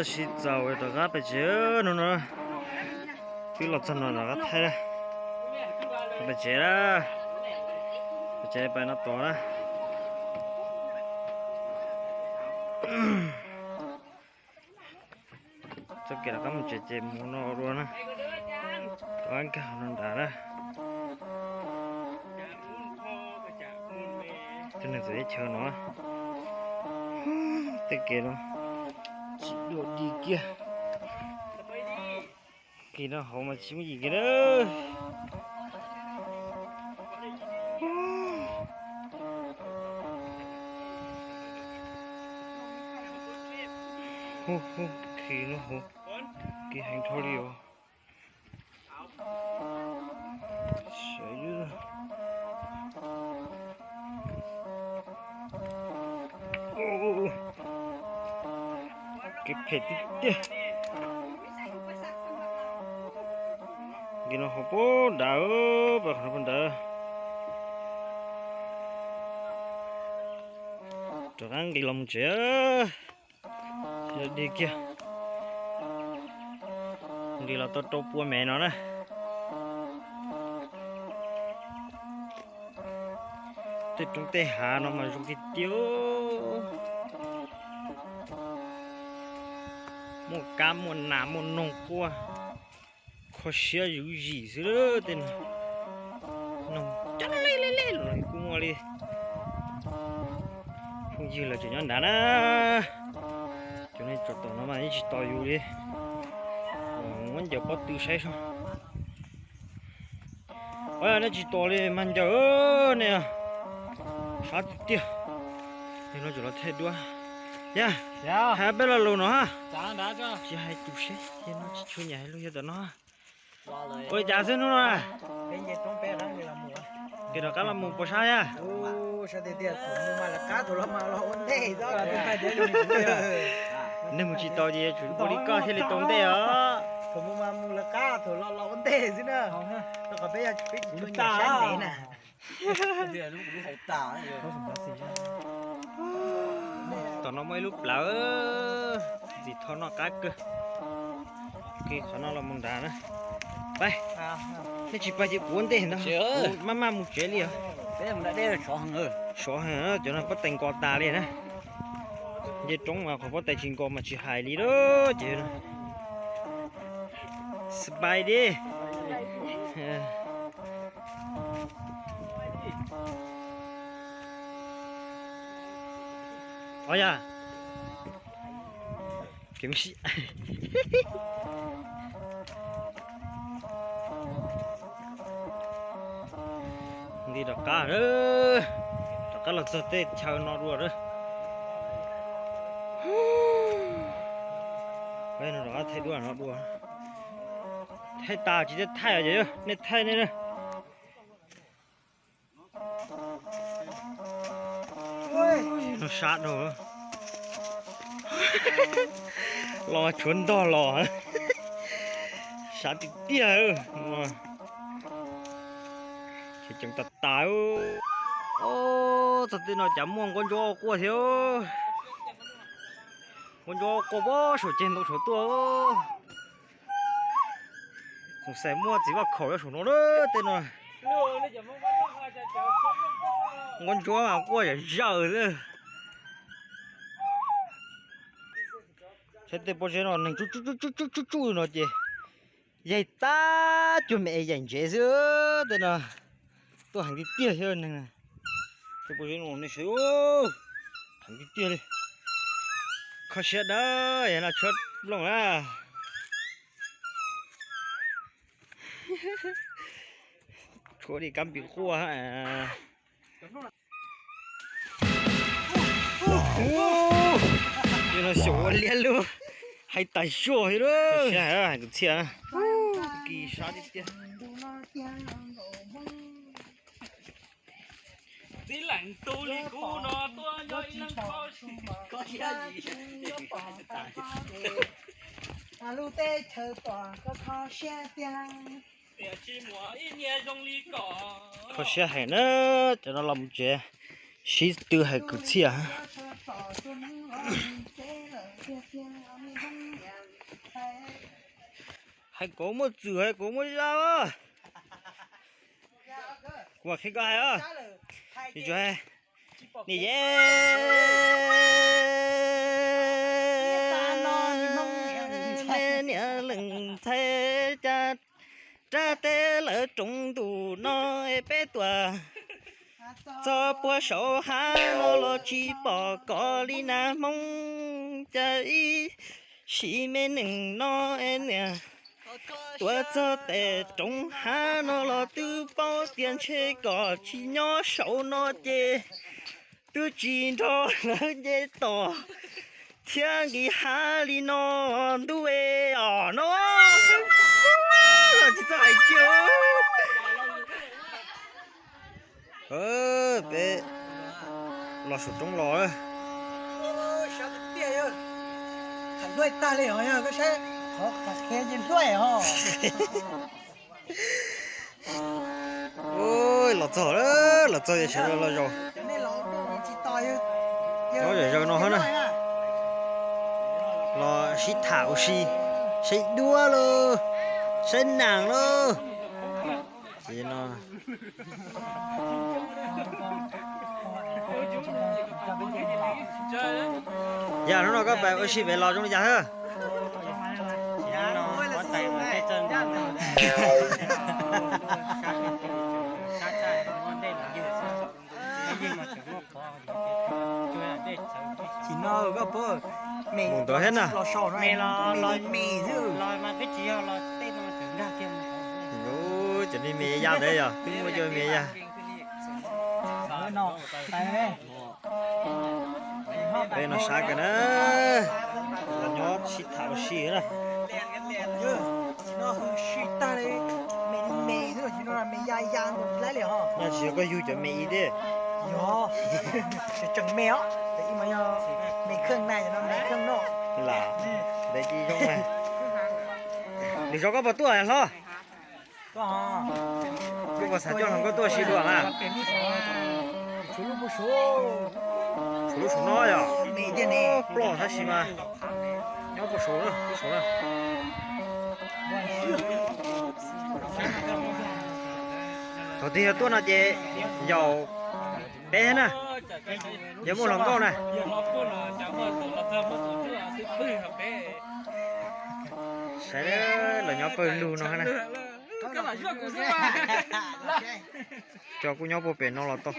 Sib txaus rov qab pem tsev no no. Twb los txog no rov qab thaij na. Pem tsev na. Pem tsev pem no tod na. Txoj kev rov qab mus tsev ces mus no dua na. Rov qab nkag no nrad na. Tus neeg txawv teb chaws no. Tej kev no tsis dua dig kiag. Kis no hauv mas tsis muaj yim kiag na. Hu hu, kis no hauv kis heev dhau li os. Kev phem tiag tiag. Nqis no hauv pem nrad, pem qhov no pem nrad. Rov qab nqis los mus tsev. Dig kiag. Nqis los tau rau pua mev no na. Tej roob tej hav no mas zoo tiag tiag. Muaj kab muaj nas muaj noog quaj, kho siab zuj zus xwb tej no. Noog cab lej lej lej los kuj muaj li. Phooj ywg lawv tseem nyob nrad na. Cov neeg tsom tom no mas yeej tsis tos yus li. Muab ncaws pob tw saib seb. Ua nej tsis tos li mas ncaws nej. Sab tiag tiag. Yog no tsum los thaij duab. Yog, hais peb lo lus no ha. Tsis hais tus seb, yog no tsis tshua nyiam hais lus yog tom no. Ua li cas xwb hnub no? Ces rov qab los mus puas sab yag? Neeg mus tsis tau ces tsum ua li koj thiaj li tau ntej os. Tom no muaj ib lub plawv, ntxim thoj noj qab kawg. Qhov no los mus nrad na. Pab, nej tsis pab ces kuv ua ntej ntag, maj maj mus tsev li os. Sov heev, cov no pob tais nkaus tas li na. Nce roob mas qhov pob tais tsis nkaus mas tsis hais li lawm ces. Spidey. Os yog, nqis rov qab, rov qab los txog tej chaw no dua lawm. Rov qab thaij duab no dua. Thaij tas tsis tau thaij os, nej thaij nej na. No sab dhau, los tshuav ntog los, sab tiag tiag. Ces ceev tas tas. Txog tej no cas muaj nquab ntsuab quaj thiab. Nquab ntsuab quaj pem saum ceg ntoo saum tuaj. Xoom xais muaj txiv vaj khaum nyob saum no lawm tej no. Nquab ntsuab mas quaj zom zaws xwb. Saib tej pob zeb no neeg tsuj tsuj tsuj tsuj no ces yaig tag cuag me es yaim ntsev xwb tej no. Tuaj heev tiag tiag thiab neeg. Tej pob zeb no nej saib, heev tiag tiag li. Kho siab dawb, yog no tshuab nplooj na. Tshuab li kab npis quaj. Ub, no xyaum ua liab lub, hais tas zog li lawm. Hais kwv txhiaj na. Kis sab tiag tiag. Tib leeg tu li kuv no tuaj nyob ib leeg kho siab. Lub teb chaws tom koj kho siab tiag. Tiam sis muaj ib niag zoo li kom. Kho siab heev na, cov no los mus tsev, sib tw hais kwv txhiaj. Hais kom muaj txwm, hais kom muaj zaj os. Kuv mam qhia koj hais os. Tsis tshua hais. Nim yeej niam leej ntxhais cas rab teb lawv roov ntus no es peb tuaj txog puag saum hav no los tsis pom koj li nag hmoov cas ib sim me neeg no es niam tuaj txog tes roov hav no los twb paub tias ntshe kom tsis nyob saum no ces twb tsis nrog lawv nce tos thiab nqis hav li no ntuj es os no. Tsis txawj hais kiag. Peb los saum roob los. Ua los txog, los txog yog sawv daws los zaum nyob zom zaws no hov na. Los sib tham ua si, saib duab lauj, saib nees lauj. Ces no yog hnub no koj pais ua si pem los zoo li cas hab? Mus ntawd thiab na. Cov me me ya ntawd yog twb muaj cov me ya. Peb no sab kawg na, los nyob sib tham ua si na. Nyob tsis yog koj yug cov me ib thiab. Lam, ntawd ces zoo na. Lwm zaus koj puas tuaj hlob? Koj puas xav coj hluas nkauj tuaj si dua mas? Tshuav lub saum no yog ploj tab sis mas nyob puag saud na, puag saud na. Thaum twg yog tuaj no ces yaum peb thiab na, yog muaj hluas nkauj na. Saib lawv nyob pawg lug no na. Cov kuj nyob puag pem no los tau.